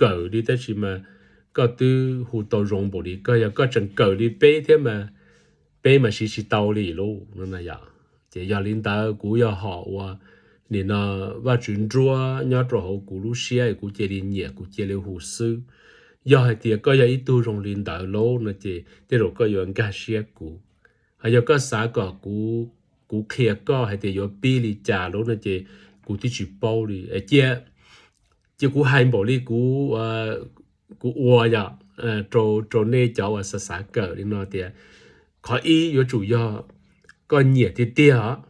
kawm li, tab sis mas koj twb hu tau zoo npaum li koj, yog koj tseem kawm li peb thiab mas peb mas siv tsis tau li lauj no yom. Ces yog li ntawd kuv yog hom uas nim no Vajtswv nruab nyob rau hauv kuv lub siab, kuv cia li nyiam, kuv cia li hu xwb. Yog hais tias koj yog ib tug zoo li ntawd lauj no ces tej zaum koj yuav nkag siab kuv. Ho yog koj xav kom kuv, kuv qhia koj hais tias yuav pib li cas lauj no ces kuv twb tsis paub li. Cia, cia kuv hais npaum li kuv, kuv ua yom, rau, rau nej cov uas xav, xav kawm li no tias, qhov ib yuav tsum yog koj nyiam tiag tiag,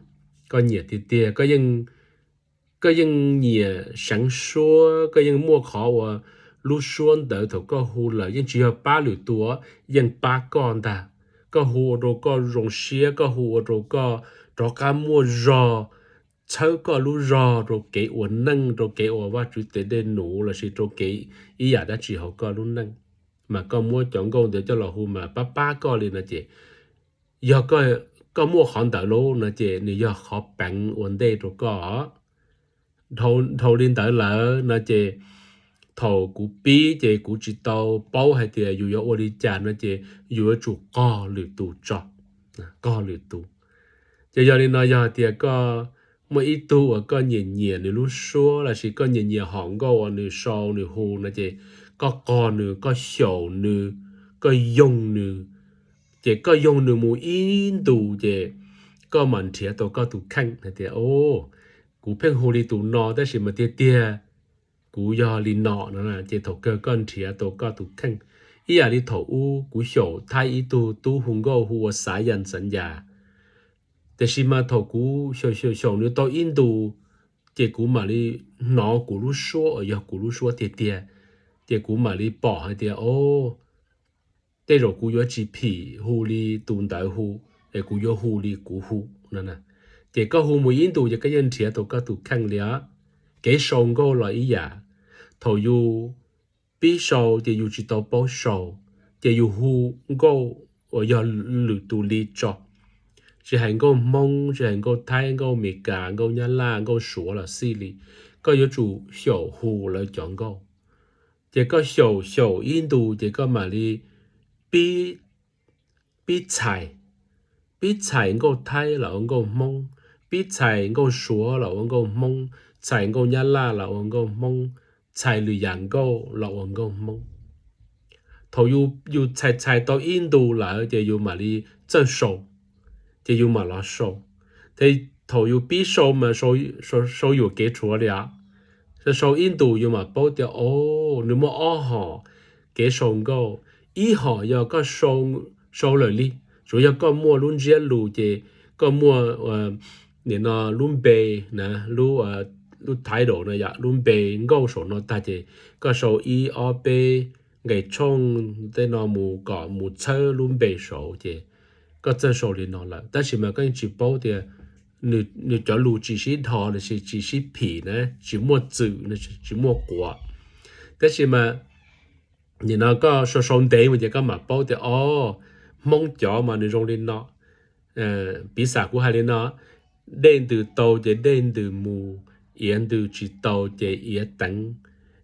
koj nyiam tiag tiag, koj yeej nyiam seev suab, koj yeej muaj qhov uas lub suab ntawd thaum koj hu lawm yeej tsis yog pab lwm tus, yeej pab koj ntag. Koj hu ua rau koj zoo siab, koj hu ua rau koj rov qab muaj zog, txhawb koj lub zog rau kev ua neej, rau kev ua Vajtswv tes dej num lossis rau kev ib yam dab tsi hauv koj lub neej. Mas koj muab cov nkauj ntawd coj los hu mas pab pab koj li no ces, yog koj muaj qhov ntawd lauj no ces nws yog qhov peev ua ntej rau koj. Dhau li ntawd lawm no ces thaum kuv pib ces kuv tsis tau paub hais tias yus yuav ua li cas no ces yus yuav tsum qog lwm tus tso, qog lwm tus. Ces yog li no yog hais tias koj muaj ib tug uas koj nyiam nyiam nws lub suab lossis koj nyiam nyiam hom nkauj uas nws sau nws hu no ces koj qog nws, koj xyaum nws, koj yoog nws. Ces koj yoog nws mus ib ntus ces koj mam nrhiav tau koj tus kheej hais tias, o, kuv pheej hu li tus no tab sis mas tiag tiag kuv yog li no no. Ces thaum kawg koj nrhiav tau koj tus kheej. Ib yam li thaum ub kuv xyaum thaib ib tug tub hu nkauj hu ua Xav Yas Xav Yas, tiam sis mas thaum kuv xyaum xyaum nws tau ib ntus ces kuv mam li hnov kuv lub suab uas yog kuv lub suab tiag tiag, ces kuv mam li pom hais tias, o, tej zaum kuv yuav tsis phim hu li tus ntawd hu, es kuv yuav hu li kuv hu no. Ces koj hu mus ib ntus ces koj yeej nrhiav tau koj tus kheej li os. Kev sau nkauj los ib yam, thaum yus pib sau ces yus tsis tau paub sau, ces yus hu nkauj uas yog lwm tus li tso. Tsis hais nkauj Hmoob, tsis hais nkauj Thaib, nkauj Amelikas, nkauj Nyab Laj, nkauj Suav los xij li, koj yuav tsum xyaum hu lawv cov nkauj. Ces koj xyaum xyaum ib ntus ces koj mam li pib, pib txhais, pib txhais nkauj Thaib los ua nkauj Hmoob, pib txhais nkauj Suav los ua nkauj Hmoob, txhais nkauj Nyab Laj los ua nkauj Hmoob, txhais lwm yam nkauj los ua nkauj Hmoob. Thaum yus txhais txhais tau ib ntus lawm ces yus mam li txawj sau, ces yus mam los sau. Ces thaum yus pib sau mas sau yuam kev rhuav li os. Sau sau ib ntus yus mam paub tias, o, nws muaj ob hom kev sau nkauj. Ib hom yog koj sau lawm li, tsuav yog koj muaj lub ntsiab lus ces koj muaj nim no lub npe, lub title no yom, lub npe nkauj saum no tag ces koj sau ib ob peb nqe tshooj tej no mus kom mus txhawb lub npe saud ces koj txawj sau li no lawm. Tab sis mas koj yeej tsis paub tias nws cov lus tsis sib dhos lossis tsis sib phim na, tsis muaj txwm, tsis muaj quav. Tab sis mas nim no koj sau sau ntev mus ces koj mam paub tias, o, Hmoob cov mas nws zoo li no. Piv xam kuv hais li no, dej ntws tau ces dej ntws mus, iav ntws tsis tau ces iav teev.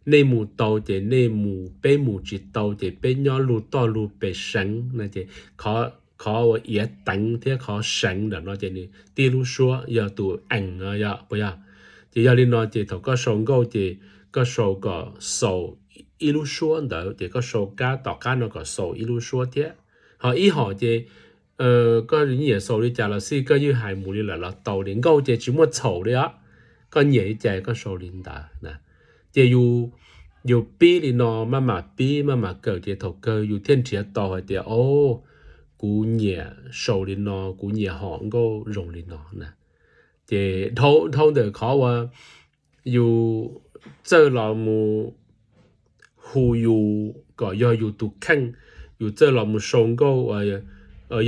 Nej mus tau ces nej mus, peb mus tsis tau ces peb nyob lug toj lug pes seev no ces qhov uas iav teev thiab qhov seev ntawm no ces nws tib lub suab yog tus ees no yom, puas yog? Ces yog li no ces thaum koj sau nkauj ces koj sau kom xaus ib lub suab ntawd ces koj sau kab tom qab no kom xaus ib lub suab thiab. Ho ib hom ces koj nyiam xaus li cas los xij koj yeej hais mus li lawm los tau li. Nkauj ces tsis muaj txhaum li os, koj nyiam li cas koj sau li ntawd na. Ces yus, yus pib li no maj mam pib maj mam kawm ces thaum kawg yus thiaj nrhiav tau hais tias, o, kuv nyiam sau li no, kuv nyiam hom nkauj zoo li no na. Ces dhau, dhau ntawm qhov uas yus txawj los mus hu yus kom yog yus tus kheej, yus txawj los mus sau nkauj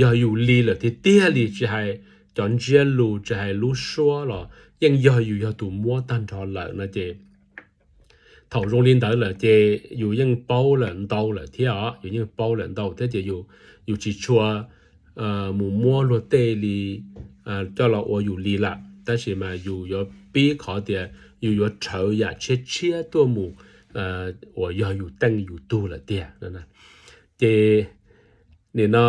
yog yus li lawm tiag tiag li, tsis hais cov ntsiab lus, tsis hais lub suab los yeej yog yus yog tus muab tag nrho lawm no ces thaum zoo li ntawd lawm ces yus yeej paub lawm ntau lawm thiab os, yus yeej paub lawm ntau thiab ces yus tsis tshua mus muab luag tej li coj los ua yus li lawm, tab sis mas yus yuav pib qhov tias yus yuav rhawv yam tshiab tshiab tuaj mus uas yog yus teej yus tug lawm tiag. Ces nim no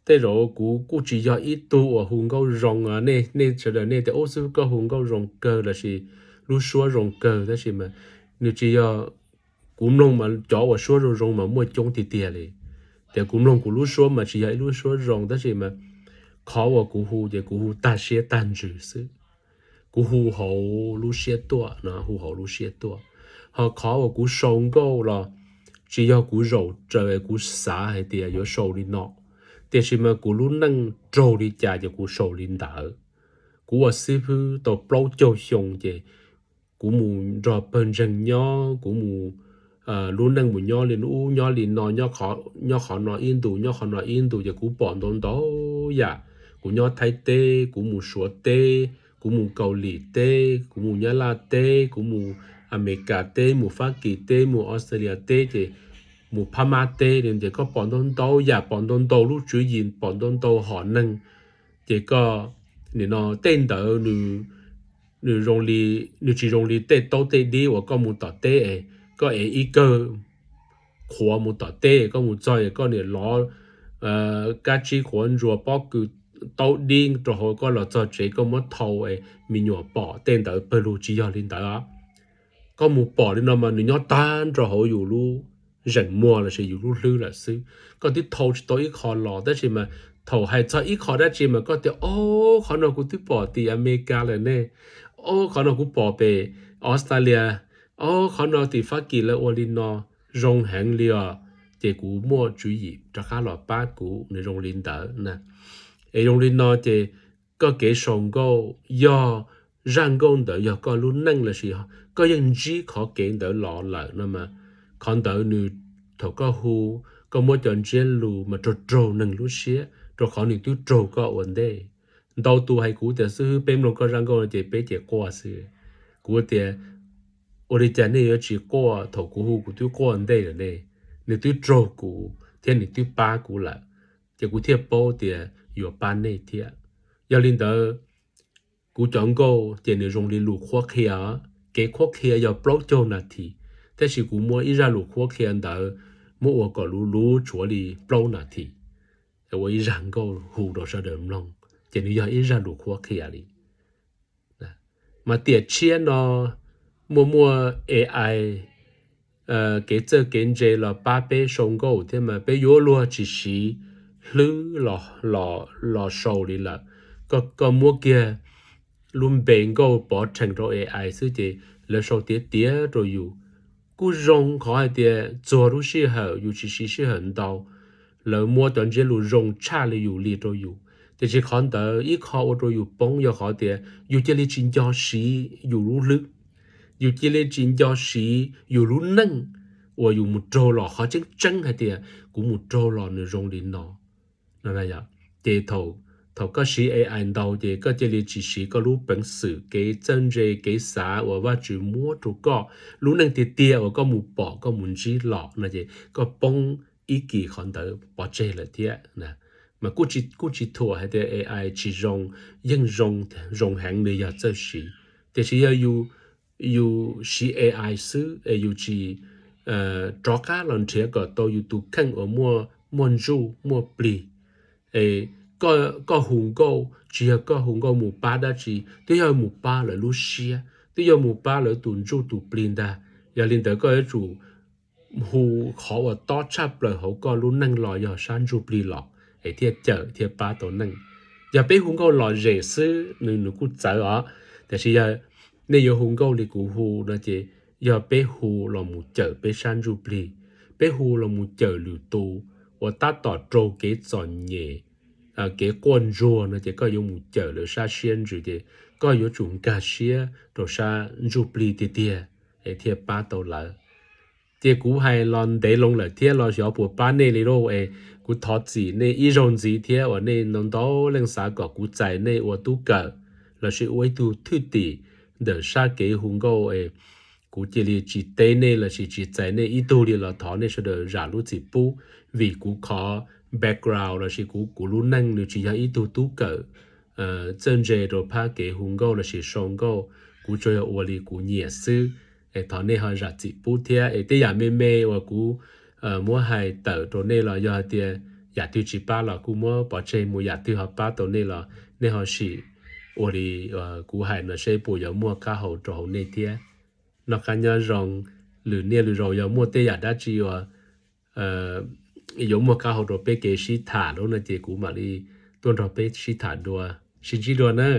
tej zaum kuv kuj tsis yog ib tug uas hu nkauj zoo, nej sawv daws nej tias ub xib fwb koj hu nkauj zoo kawg lossis lub suab zoo kawg, tab sis mas nws tsis yog, kuv mloog mas cov uas suab zoo zoo mas muaj coob tiag tiag li. Tias kuv mloog kuv lub suab mas tsis yog ib lub suab zoo, tab sis mas qhov uas kuv hu ces kuv hu tag siab tag ntsws xwb. Kuv hu hauv lub siab tuaj no, hu hauv lub siab tuaj. Ho qhov uas kuv sau nkauj los tsis yog kuv zaum raws kuv xav hais tias yuav sau li no, tiam sis mas kuv lub neej raug li cas ces kuv sau li ntawd. Kuv ua xib fwb tau plaub caug xyoo ces kuv mus nrog pawg ntseeg nyob, kuv mus lub neej mus nyob li ub nyob li no, nyob qhov no ib ntus nyob qhov no ib ntus ces kuv pom ntau ntau yam. Kuv nyob Thaib teb, kuv mus Suav teb, kuv mus Kaus Lim teb, kuv mus Nyab Laj teb, kuv mus Amelikas teb, mus Fab Kis teb, mus Australia teb, ces mus Phab Mab teb li ces koj pom ntau ntau yam, pom ntau ntau lub tswv yim, pom ntau ntau hom neeg. Ces koj nim no tej ntawd nws zoo li, nws tsis zoo li tej taub tej dib uas koj mus tom teb es koj ev ib kawm qhuav mus tom teb, koj mus txog es koj niam lov kab tsib qhuav ntsuas pob kws taub dib rau hauv, koj los txog tsev koj muab thau es me nyuam pom. Tej ntawd pawg lug tsis yog li ntawd. Koj mus pom li no mas nws nyob tag nrho hauv yus lub zeem muag lossis yus lub hlwb lawm xwb. Koj twb thau tsis tau ib qho los, tab sis mas thaum hais txog ib qho dab tsi mas koj tias, o, qhov no kuv twb pom tim Amelikas lawm ne, o, qhov no kuv pom pem Australia, o, qhov no tim Fab Kis lawv ua li no, zoo heev li os. Ces kuv muaj tswv yim rov qab los pab kuv, nws zoo li ntawd na. Es zoo li no ces koj kev sau nkauj yog zaj nkauj ntawd yog koj lub neej lossis koj yeej ntsib qhov kev ntawd los lawm no mas, qhov ntawd nws, thaum koj hu, koj muab cov ntsiab lus mas raug raug neeg lub siab, rau qhov nws twb raug koj ua ntej. Ntau tus hais kuv tias xib fwb peb mloog koj zaj nkauj no ces peb ces quaj xwb. Kuv tias ua li cas nej yuav tsis quaj, thaum kuv hu kuv twb quaj ntej lawm ne. Nws twb raug kuv thiab nws twb pab kuv lawm, ces kuv thiaj paub tias yuav pab nej thiab. Yog li ntawd, kuv cov nkauj ces nws zoo li lus qhuab qhia. Kev qhuab qhia yog plaub caug nas this, tab sis kuv muab ib zaj lus qhuab qhia ntawd muab ua kom luv luv tshuav li plaub nas this, ua ib zaj nkauj hu rau sawv daws mloog, ces nws yog ib zaj lus qhuab qhia li. Mas tiam tshiab no muaj muaj A I kev txawj kev ntse los pab peb sau nkauj thiab mas peb yuav luag tsis siv hlwb los sau li lawm. Koj muab kiag lub npe nkauj pov rhees rau A I xwb ces lawv sau tiav tiav rau yus. Kuj zoo qhov hais tias txuag lub sij hawm yus tsis siv sij hawm ntau, lawv muab cov ntsiab lus zoo tshaj li yus li rau yus. Tiam sis qhov ntawd ib qho ua rau yus poob yog qhov tias yus cia li tsis nco siv yus lub hlwb, yus cia li tsis nco siv yus lub neej uas yus mus raug los. Qhov tseeb tseeb hais tias kuv mus raug los nws zoo li no. Ces thaum koj siv A I ntau ces koj cia li tsis siv koj lub peev xwm kev txawj ntse kev xav uas Vajtswv muab rau koj lub neej tiag tiag uas koj mus pom koj mus ntsib los no ces koj poob ib kis qhov ntawd pov tseg lawm thiab. Mas kuj tsis thuam hais tias A I tsis zoo, yeej zoo, zoo heev nws yog txawj siv. Tiam sis yog yus siv A I xwb es yus tsis rov qab los nrhiav kom tau yus tus kheej uas muaj ntsuj muaj plig, koj hu nkauj tsis yog koj hu nkauj mus pab dab tsi, twb yog mus pab lawv lub siab, twb yog mus pab lawv tus ntsuj tus plig ntag. Yog li ntawd koj yuav tsum hu qhov uas tob tshaj plaws hauv koj lub neej los yog sab ntsuj plig los es thiaj cawm thiaj pab tau neej. Yog peb hu nkauj lom zem xwb nws kuj txawv os, tiam sis yog nej yuav hu nkauj li kuv hu no ces yog peb hu los mus cawm peb sab ntsuj plig, peb hu los mus cawm lwm tus uas tab tom raug kev txom nyem, kev quaj ntsuag no ces koj yuav mus cawm lawv sab siab ntsws ces koj yuav tsum nkag siab rau sab ntsuj plig tiag tiag es thiaj pab tau lawv. Ces kuv hais los ntev loo lawm thiab los xyov puas pab nej li lauj es kuv thov txim nej ib zaug ntxiv thiab uas nej ntau ntau leej xav kom kuv txais nej ua tub kawm lossis ua ib tug thwj tim ntawm sab kev hu nkauj es kuv cia li tsis teb nej lossis tsis txais nej ib tug li los thov nej sawv daws zam lub txim pub, vim kuv qhov background lossis kuv kuv lub neej nws tsis yog ib tug tub kawm txawj ntse rau phab kev hu nkauj lossis sau nkauj, kuv tsuas yog ua li kuv nyiam xwb. Es thov nej ho zam txim pub thiab. Es tej yam me me uas kuv muab hais tawm rau nej los yog hais tias yam twg tsis pab los kuj muab pov tseg mus, yam twg ho pab tau nej los nej ho sim ua li kuv hais no seb puas yuav muaj qab hau rau hauv nej thiab. Noj qab nyob zoo, lwm niaj lwm zaus yog muaj tej yam dab tsi uas yuav muaj qab hau rau peb kev sib tham lub no ces kuv mam li tuaj nrog peb sib tham dua, sib ntsib dua na.